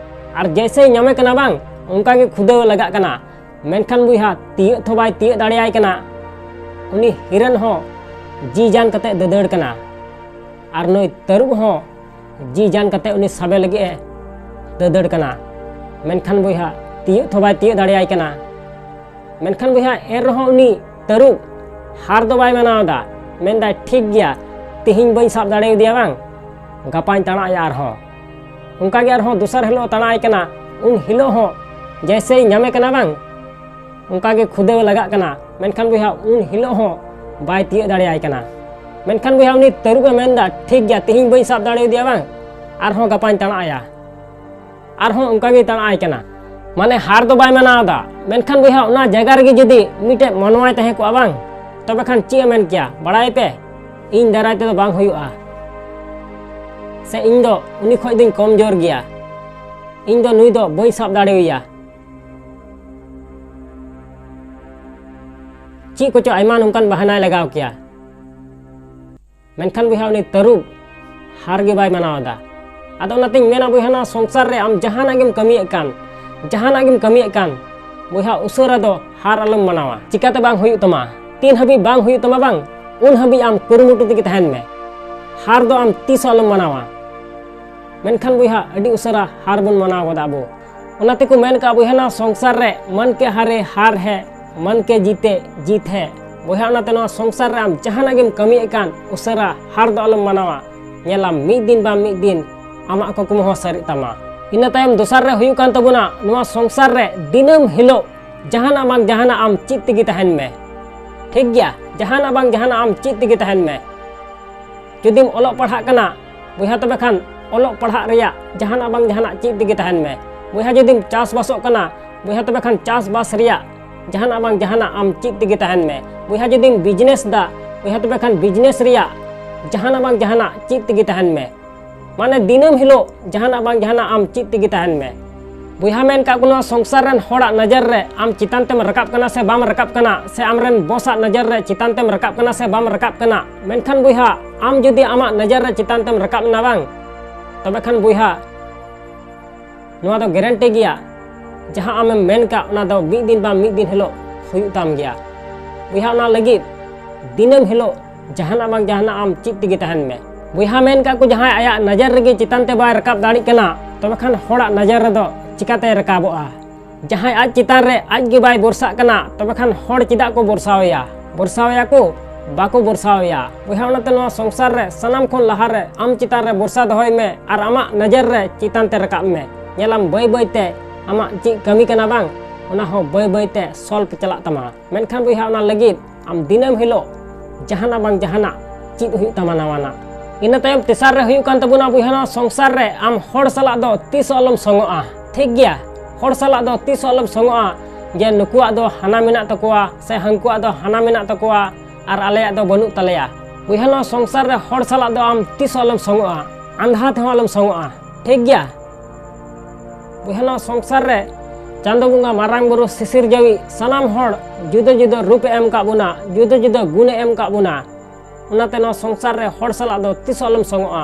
ᱟᱨ ᱡᱮᱭᱥᱮᱭ ᱧᱟᱢᱮ ᱠᱟᱱᱟ ᱵᱟᱝ, ᱚᱱᱠᱟ ᱜᱮ ᱠᱷᱩᱫᱟᱹᱣ ᱞᱟᱜᱟᱜ ᱠᱟᱱᱟ᱾ ᱢᱮᱱᱠᱷᱟᱱ ᱵᱚᱭᱦᱟ, ᱛᱤᱭᱟᱹᱜ ᱛᱚ ᱵᱟᱭ ᱛᱤᱭᱟᱹᱜ ᱫᱟᱲᱮᱭᱟᱭ ᱠᱟᱱᱟ᱾ ᱩᱱᱤ ᱦᱤᱨᱟᱹᱱ ᱦᱚᱸ ᱡᱤ ᱡᱟᱱ ᱠᱟᱛᱮ ᱫᱟᱹᱫᱟᱹᱲ ᱠᱟᱱᱟ, ᱟᱨ ᱱᱩᱭ ᱛᱟᱹᱨᱩᱵ ᱦᱚᱸ ᱡᱤ ᱡᱟᱱ ᱠᱟᱛᱮ ᱩᱱᱤ ᱥᱟᱵᱮ ᱞᱟᱹᱜᱤᱫ ᱮ ᱫᱟᱹᱫᱟᱹᱲ ᱠᱟᱱᱟ᱾ ᱢᱮᱱᱠᱷᱟᱱ ᱵᱚᱭᱦᱟ, ᱛᱤᱭᱟᱹᱜ ᱛᱚ ᱵᱟᱭ ᱛᱤᱭᱟᱹᱜ ᱫᱟᱲᱮᱭᱟᱭ ᱠᱟᱱᱟ᱾ ᱢᱮᱱᱠᱷᱟᱱ ᱵᱚᱭᱦᱟ, ᱮᱱ ᱨᱮᱦᱚᱸ ᱩᱱᱤ ᱛᱟᱹᱨᱩᱵ ᱦᱟᱨ ᱫᱚ ᱵᱟᱭ ᱢᱟᱱᱟᱣ ᱮᱫᱟ᱾ ᱢᱮᱱᱫᱟᱭ, "ᱴᱷᱤᱠ ᱜᱮᱭᱟ, ᱛᱤᱦᱤᱧ ᱵᱟᱹᱧ ᱥᱟᱵ ᱫᱟᱲᱮᱭᱟᱫᱮᱭᱟ ᱵᱟᱝ, ᱜᱟᱯᱟᱧ ᱛᱟᱲᱟᱜ ᱟᱭᱟ ᱟᱨᱦᱚᱸ᱾" ᱚᱱᱠᱟ ᱜᱮ ᱟᱨᱦᱚᱸ ᱫᱚᱥᱟᱨ ᱦᱤᱞᱳᱜ ᱛᱟᱲᱟᱜ ᱟᱭ ᱠᱟᱱᱟ᱾ ᱩᱱ ᱦᱤᱞᱳᱜ ᱦᱚᱸ ᱡᱮᱭᱥᱮᱭ ᱧᱟᱢᱮ ᱠᱟᱱᱟ ᱵᱟᱝ, ᱚᱱᱠᱟ ᱜᱮ ᱠᱷᱩᱫᱟᱹᱣ ᱞᱟᱜᱟᱜ ᱠᱟᱱᱟ᱾ ᱢᱮᱱᱠᱷᱟᱱ ᱵᱚᱭᱦᱟ, ᱩᱱ ᱦᱤᱞᱳᱜ ᱦᱚᱸ ᱵᱟᱭ ᱛᱤᱭᱟᱹᱜ ᱫᱟᱲᱮᱭᱟᱭ ᱠᱟᱱᱟ᱾ ᱢᱮᱱᱠᱷᱟᱱ ᱵᱚᱭᱦᱟ, ᱩᱱᱤ ᱛᱟᱹᱨᱩᱵ ᱮ ᱢᱮᱱᱫᱟ, "ᱴᱷᱤᱠ ᱜᱮᱭᱟ, ᱛᱤᱦᱤᱧ ᱵᱟᱹᱧ ᱥᱟᱵ ᱫᱟᱲᱮᱭᱟᱫᱮᱭᱟ ᱵᱟᱝ, ᱟᱨᱦᱚᱸ ᱜᱟᱯᱟᱧ ᱛᱟᱲᱟᱜ ᱟᱭᱟ᱾" ᱟᱨᱦᱚᱸ ᱚᱱᱠᱟ ᱜᱮᱭ ᱛᱟᱲᱟᱜ ᱟᱭ ᱠᱟᱱᱟ᱾ ᱢᱟᱱᱮ, ᱦᱟᱨ ᱫᱚ ᱵᱟᱭ ᱢᱟᱱᱟᱣ ᱮᱫᱟ᱾ ᱢᱮᱱᱠᱷᱟᱱ ᱵᱚᱭᱦᱟ, ᱚᱱᱟ ᱡᱟᱭᱜᱟ ᱨᱮᱜᱮ ᱡᱩᱫᱤ ᱢᱤᱫᱴᱮᱡ ᱢᱟᱱᱣᱟᱭ ᱛᱟᱦᱮᱸ ᱠᱚᱜᱼᱟ ᱵᱟᱝ, ᱛᱚᱵᱮ ᱠᱷᱟᱱ ᱪᱮᱫ ᱮ ᱢᱮᱱ ᱠᱮᱭᱟ ᱵᱟᱲᱟᱭ ᱯᱮ? "ᱤᱧ ᱫᱟᱨᱟᱭ ᱛᱮᱫᱚ ᱵᱟᱝ ᱦᱩᱭᱩᱜᱼᱟ, ᱥᱮ ᱤᱧ ᱫᱚ ᱩᱱᱤ ᱠᱷᱚᱡ ᱫᱚᱧ ᱠᱚᱢ ᱡᱳᱨ ᱜᱮᱭᱟ, ᱤᱧ ᱫᱚ ᱱᱩᱭ ᱫᱚ ᱵᱟᱹᱧ ᱥᱟᱵ ᱫᱟᱲᱮᱣᱟᱭᱟ᱾" ᱪᱮᱫ ᱠᱚᱪᱚ ᱟᱭᱢᱟ ᱱᱚᱝᱠᱟᱱ ᱵᱟᱦᱟᱱᱟᱭ ᱞᱟᱜᱟᱣ ᱠᱮᱭᱟ᱾ ᱢᱮᱱᱠᱷᱟᱱ ᱵᱚᱭᱦᱟ, ᱩᱱᱤ ᱛᱟᱹᱨᱩᱵ ᱦᱟᱨ ᱜᱮ ᱵᱟᱭ ᱢᱟᱱᱟᱣ ᱮᱫᱟ᱾ ᱟᱫᱚ ᱚᱱᱟᱛᱤᱧ ᱢᱮᱱᱟ ᱵᱚᱭᱦᱟ, ᱱᱚᱣᱟ ᱥᱚᱝᱥᱟᱨ ᱨᱮ ᱟᱢ ᱡᱟᱦᱟᱱᱟᱜ ᱜᱮᱢ ᱠᱟᱹᱢᱤᱭᱮᱫ ᱠᱟᱱ, ᱡᱟᱦᱟᱱᱟᱜ ᱜᱮᱢ ᱠᱟᱹᱢᱤᱭᱮᱫ ᱠᱟᱱ, ᱵᱚᱭᱦᱟ, ᱩᱥᱟᱹᱨᱟ ᱫᱚ ᱦᱟᱨ ᱟᱞᱚᱢ ᱢᱟᱱᱟᱣᱟ᱾ ᱪᱤᱠᱟᱛᱮ ᱵᱟᱝ ᱦᱩᱭᱩᱜ ᱛᱟᱢᱟ? ᱛᱤᱱ ᱦᱟᱹᱵᱤᱡ ᱵᱟᱝ ᱦᱩᱭᱩᱜ ᱛᱟᱢᱟ ᱵᱟᱝ, ᱩᱱ ᱦᱟᱹᱵᱤᱡ ᱟᱢ ᱠᱩᱨᱩᱢᱩᱴᱩ ᱛᱮᱜᱮ ᱛᱟᱦᱮᱱ ᱢᱮ᱾ ᱦᱟᱨ ᱫᱚ ᱟᱢ ᱛᱤᱥ ᱦᱚᱸ ᱟᱞᱚᱢ ᱢᱟᱱᱟᱣᱟ᱾ ᱢᱮᱱᱠᱷᱟᱱ ᱵᱚᱭᱦᱟ, ᱟᱹᱰᱤ ᱩᱥᱟᱹᱨᱟ ᱦᱟᱨ ᱵᱚᱱ ᱢᱟᱱᱟᱣ ᱜᱚᱫᱟ ᱟᱵᱚ᱾ ᱚᱱᱟ ᱛᱮᱠᱚ ᱢᱮᱱ ᱠᱟᱜᱼᱟ ᱵᱚᱭᱦᱟ, ᱱᱚᱣᱟ ᱥᱚᱝᱥᱟᱨ ᱨᱮ ᱢᱟᱱ ᱠᱮ ᱦᱟᱨᱮ ᱦᱟᱨ ᱦᱮ, ᱢᱟᱱ ᱠᱮ ᱡᱤᱛᱮ ᱡᱤᱛ ᱦᱮ᱾ ᱵᱚᱭᱦᱟ, ᱚᱱᱟᱛᱮ ᱱᱚᱣᱟ ᱥᱚᱝᱥᱟᱨ ᱨᱮ ᱟᱢ ᱡᱟᱦᱟᱱᱟᱜ ᱜᱮᱢ ᱠᱟᱹᱢᱤᱭᱮᱫ ᱠᱟᱱ, ᱩᱥᱟᱹᱨᱟ ᱦᱟᱨ ᱫᱚ ᱟᱞᱚᱢ ᱢᱟᱱᱟᱣᱟ᱾ ᱧᱮᱞᱟᱢ, ᱢᱤᱫ ᱫᱤᱱ ᱵᱟᱝ ᱢᱤᱫ ᱫᱤᱱ ᱟᱢᱟᱜ ᱠᱩᱠᱢᱩ ᱦᱚᱸ ᱥᱟᱹᱨᱤᱜ ᱛᱟᱢᱟ᱾ ᱤᱱᱟᱹ ᱛᱟᱭᱚᱢ ᱫᱚᱥᱟᱨ ᱨᱮ ᱦᱩᱭᱩᱜ ᱠᱟᱱ ᱛᱟᱵᱚᱱᱟ, ᱱᱚᱣᱟ ᱥᱚᱝᱥᱟᱨ ᱨᱮ ᱫᱤᱱᱟᱹᱢ ᱦᱤᱞᱳᱜ ᱡᱟᱦᱟᱱᱟᱜ ᱵᱟᱝ ᱡᱟᱦᱟᱱᱟᱜ ᱟᱢ ᱪᱮᱫ ᱛᱮᱜᱮ ᱛᱟᱦᱮᱱ ᱢᱮ᱾ ᱴᱷᱤᱠ ᱜᱮᱭᱟ, ᱡᱟᱦᱟᱱᱟᱜ ᱵᱟᱝ ᱡᱟᱦᱟᱱᱟᱜ ᱟᱢ ᱪᱮᱫ ᱛᱮᱜᱮ ᱛᱟᱦᱮᱱ ᱢᱮ᱾ ᱡᱩᱫᱤᱢ ᱚᱞᱚᱜ ᱯᱟᱲᱦᱟᱜ ᱠᱟᱱᱟ ᱵᱚᱭᱦᱟ, ᱛᱚᱵᱮ ᱠᱷᱟᱱ ᱚᱞᱚᱜ ᱯᱟᱲᱦᱟᱜ ᱨᱮᱭᱟᱜ ᱡᱟᱦᱟᱱᱟᱜ ᱵᱟᱝ ᱡᱟᱦᱟᱱᱟᱜ ᱪᱮᱫ ᱛᱮᱜᱮ ᱛᱟᱦᱮᱱ ᱢᱮ᱾ ᱵᱚᱭᱦᱟ, ᱡᱩᱫᱤᱢ ᱪᱟᱥᱵᱟᱥᱚᱜ ᱠᱟᱱᱟ ᱵᱚᱭᱦᱟ, ᱛᱚᱵᱮ ᱠᱷᱟᱱ ᱪᱟᱥᱵᱟᱥ ᱨᱮᱭᱟᱜ ᱡᱟᱦᱟᱱᱟᱜ ᱵᱟᱝ ᱡᱟᱦᱟᱱᱟᱜ ᱟᱢ ᱪᱮᱫ ᱛᱮᱜᱮ ᱛᱟᱦᱮᱱ ᱢᱮ᱾ ᱵᱚᱭᱦᱟ, ᱡᱩᱫᱤᱢ ᱵᱤᱡᱽᱱᱮᱥ ᱫᱟ ᱵᱚᱭᱦᱟ, ᱛᱚᱵᱮ ᱠᱷᱟᱱ ᱵᱤᱡᱽᱱᱮᱥ ᱨᱮᱭᱟᱜ ᱡᱟᱦᱟᱱᱟᱜ ᱵᱟᱝ ᱡᱟᱦᱟᱱᱟᱜ ᱪᱮᱫ ᱛᱮᱜᱮ ᱛᱟᱦᱮᱱ ᱢᱮ᱾ ᱢᱟᱱᱮ ᱫᱤᱱᱟᱹᱢ ᱦᱤᱞᱳᱜ ᱡᱟᱦᱟᱱᱟᱜ ᱵᱟᱝ ᱡᱟᱦᱟᱱᱟᱜ ᱟᱢ ᱪᱮᱫ ᱛᱮᱜᱮ ᱛᱟᱦᱮᱱ ᱢᱮ᱾ ᱵᱚᱭᱦᱟ, ᱢᱮᱱ ᱠᱟᱜ ᱠᱚ, ᱱᱚᱣᱟ ᱥᱚᱝᱥᱟᱨ ᱨᱮᱱ ᱦᱚᱲᱟᱜ ᱱᱚᱡᱚᱨ ᱨᱮ ᱟᱢ ᱪᱮᱛᱟᱱ ᱛᱮᱢ ᱨᱟᱠᱟᱵ ᱠᱟᱱᱟ ᱥᱮ ᱵᱟᱢ ᱨᱟᱠᱟᱵ ᱠᱟᱱᱟ, ᱥᱮ ᱟᱢᱨᱮᱱ ᱵᱚᱥᱟᱜ ᱱᱚᱡᱚᱨ ᱨᱮ ᱪᱮᱛᱟᱱ ᱛᱮᱢ ᱨᱟᱠᱟᱵ ᱠᱟᱱᱟ ᱥᱮ ᱵᱟᱢ ᱨᱟᱠᱟᱵ ᱠᱟᱱᱟ, ᱢᱮᱱᱠᱷᱟᱱ ᱵᱚᱭᱦᱟ, ᱟᱢ ᱡᱩᱫᱤ ᱟᱢᱟᱜ ᱱᱚᱡᱚᱨ ᱨᱮ ᱪᱮᱛᱟᱱ ᱛᱮᱢ ᱨᱟᱠᱟᱵ ᱮᱱᱟ ᱵᱟᱝ, ᱛᱚᱵᱮ ᱠᱷᱟᱱ ᱵᱚᱭᱦᱟ, ᱱᱚᱣᱟ ᱫᱚ ᱜᱮᱨᱮᱱᱴᱤ ᱜᱮᱭᱟ, ᱡᱟᱦᱟᱸ ᱟᱢᱮᱢ ᱢᱮᱱ ᱠᱟᱜ, ᱚᱱᱟ ᱫᱚ ᱢᱤᱫ ᱫᱤᱱ ᱵᱟᱝ ᱢᱤᱫ ᱫᱤᱱ ᱦᱤᱞᱳᱜ ᱦᱩᱭᱩᱜ ᱛᱟᱢ ᱜᱮᱭᱟ᱾ ᱵᱚᱭᱦᱟ, ᱚᱱᱟ ᱞᱟᱹᱜᱤᱫ ᱫᱤᱱᱟᱹᱢ ᱦᱤᱞᱳᱜ ᱡᱟᱦᱟᱱᱟᱜ ᱵᱟᱝ ᱡᱟᱦᱟᱱᱟᱜ ᱟᱢ ᱪᱮᱫ ᱛᱮᱜᱮ ᱛᱟᱦᱮᱱ ᱢᱮ᱾ ᱵᱚᱭᱦᱟ, ᱢᱮᱱ ᱠᱟᱜ ᱠᱚ, ᱡᱟᱦᱟᱸᱭ ᱟᱭᱟᱜ ᱱᱚᱡᱚᱨ ᱨᱮᱜᱮ ᱪᱮᱛᱟᱱ ᱛᱮ ᱵᱟᱭ ᱨᱟᱠᱟᱵ ᱫᱟᱲᱮᱜ ᱠᱟᱱᱟ, ᱛᱚᱵᱮ ᱠᱷᱟᱱ ᱦᱚᱲᱟᱜ ᱱᱚᱡᱚᱨ ᱨᱮᱫᱚ ᱪᱤᱠᱟᱛᱮᱭ ᱨᱟᱠᱟᱵᱚᱜᱼᱟ? ᱡᱟᱦᱟᱸᱭ ᱟᱡ ᱪᱮᱛᱟᱱ ᱨᱮ ᱟᱡ ᱜᱮ ᱵᱟᱭ ᱵᱷᱚᱨᱥᱟᱜ ᱠᱟᱱᱟ, ᱛᱚᱵᱮ ᱠᱷᱟᱱ ᱦᱚᱲ ᱪᱮᱫᱟᱜ ᱠᱚ ᱵᱷᱚᱨᱥᱟᱣᱮᱭᱟ? ᱵᱷᱚᱨᱥᱟᱣᱮᱭᱟ ᱠᱚ? ᱵᱟᱠᱚ ᱵᱷᱚᱨᱥᱟᱣᱮᱭᱟ᱾ ᱵᱚᱭᱦᱟ, ᱚᱱᱟᱛᱮ ᱱᱚᱣᱟ ᱥᱚᱝᱥᱟᱨ ᱨᱮ ᱥᱟᱱᱟᱢ ᱠᱷᱚᱱ ᱞᱟᱦᱟ ᱨᱮ ᱟᱢ ᱪᱮᱛᱟᱱ ᱨᱮ ᱵᱷᱚᱨᱥᱟ ᱫᱚᱦᱚᱭ ᱢᱮ ᱟᱨ ᱟᱢᱟᱜ ᱱᱚᱡᱚᱨ ᱨᱮ ᱪᱮᱛᱟᱱ ᱛᱮ ᱨᱟᱠᱟᱵ ᱢᱮ᱾ ᱧᱮᱞᱟᱢ, ᱵᱟᱹᱭ ᱵᱟᱹᱭ ᱛᱮ ᱟᱢᱟᱜ ᱪᱮᱫ ᱠᱟᱹᱢᱤ ᱠᱟᱱᱟ ᱵᱟᱝ, ᱚᱱᱟ ᱦᱚᱸ ᱵᱟᱹᱭ ᱵᱟᱹᱭ ᱛᱮ ᱥᱚᱞᱵᱷ ᱪᱟᱞᱟᱜ ᱛᱟᱢᱟ᱾ ᱢᱮᱱᱠᱷᱟᱱ ᱵᱚᱭᱦᱟ, ᱚᱱᱟ ᱞᱟᱹᱜᱤᱫ ᱟᱢ ᱫᱤᱱᱟᱹᱢ ᱦᱤᱞᱳᱜ ᱡᱟᱦᱟᱱᱟᱜ ᱵᱟᱝ ᱡᱟᱦᱟᱱᱟᱜ ᱪᱮᱫ ᱦᱩᱭᱩᱜ ᱛᱟᱢᱟ ᱱᱟᱣᱟᱱᱟᱜ᱾ ᱤᱱᱟᱹ ᱛᱟᱭᱚᱢ ᱛᱮᱥᱟᱨ ᱨᱮ ᱦᱩᱭᱩᱜ ᱠᱟᱱ ᱛᱟᱵᱚᱱᱟ, ᱵᱚᱭᱦᱟ, ᱱᱚᱣᱟ ᱥᱚᱝᱥᱟᱨ ᱨᱮ ᱟᱢ ᱦᱚᱲ ᱥᱟᱞᱟᱜ ᱫᱚ ᱛᱤᱥ ᱦᱚᱸ ᱟᱞᱚᱢ ᱥᱚᱝᱚᱜᱼᱟ᱾ ᱴᱷᱤᱠ ᱜᱮᱭᱟ? ᱦᱚᱲ ᱥᱟᱞᱟᱜ ᱫᱚ ᱛᱤᱥ ᱦᱚᱸ ᱟᱞᱚᱢ ᱥᱚᱝᱚᱜᱼᱟ, ᱡᱮ ᱱᱩᱠᱩᱣᱟᱜ ᱫᱚ ᱦᱟᱱᱟ ᱢᱮᱱᱟᱜ ᱛᱟᱠᱚᱣᱟ ᱥᱮ ᱦᱟᱹᱱᱠᱩᱣᱟᱜ ᱫᱚ ᱦᱟᱱᱟ ᱢᱮᱱᱟᱜ ᱛᱟᱠᱚᱣᱟ ᱟᱨ ᱟᱞᱮᱭᱟᱜ ᱫᱚ ᱵᱟᱹᱱᱩᱜ ᱛᱟᱞᱮᱭᱟ᱾ ᱵᱚᱭᱦᱟ, ᱱᱚᱣᱟ ᱥᱚᱝᱥᱟᱨ ᱨᱮ ᱦᱚᱲ ᱥᱟᱞᱟᱜ ᱫᱚ ᱟᱢ ᱛᱤᱥ ᱦᱚᱸ ᱟᱞᱚᱢ ᱥᱚᱝᱚᱜᱼᱟ, ᱟᱸᱫᱷᱟ ᱛᱮᱦᱚᱸ ᱟᱞᱚᱢ ᱥᱚᱝᱚᱜᱼᱟ᱾ ᱴᱷᱤᱠ ᱜᱮᱭᱟ? ᱵᱚᱭᱦᱟ, ᱱᱚᱣᱟ ᱥᱚᱝᱥᱟᱨ ᱨᱮ ᱪᱟᱸᱫᱚ ᱵᱚᱸᱜᱟ, ᱢᱟᱨᱟᱝ ᱵᱩᱨᱩ, ᱥᱤᱥᱤᱨ ᱡᱟᱹᱣᱤᱡ ᱥᱟᱱᱟᱢ ᱦᱚᱲ ᱡᱩᱫᱟᱹ ᱡᱩᱫᱟᱹ ᱨᱩᱯ ᱮ ᱮᱢ ᱠᱟᱜ ᱵᱚᱱᱟ, ᱡᱩᱫᱟᱹ ᱡᱩᱫᱟᱹ ᱜᱩᱱ ᱮ ᱮᱢ ᱠᱟᱜ ᱵᱚᱱᱟ᱾ ᱚᱱᱟᱛᱮ ᱱᱚᱣᱟ ᱥᱚᱝᱥᱟᱨ ᱨᱮ ᱦᱚᱲ ᱥᱟᱞᱟᱜ ᱫᱚ ᱛᱤᱥ ᱦᱚᱸ ᱟᱞᱚᱢ ᱥᱚᱝᱚᱜᱼᱟ᱾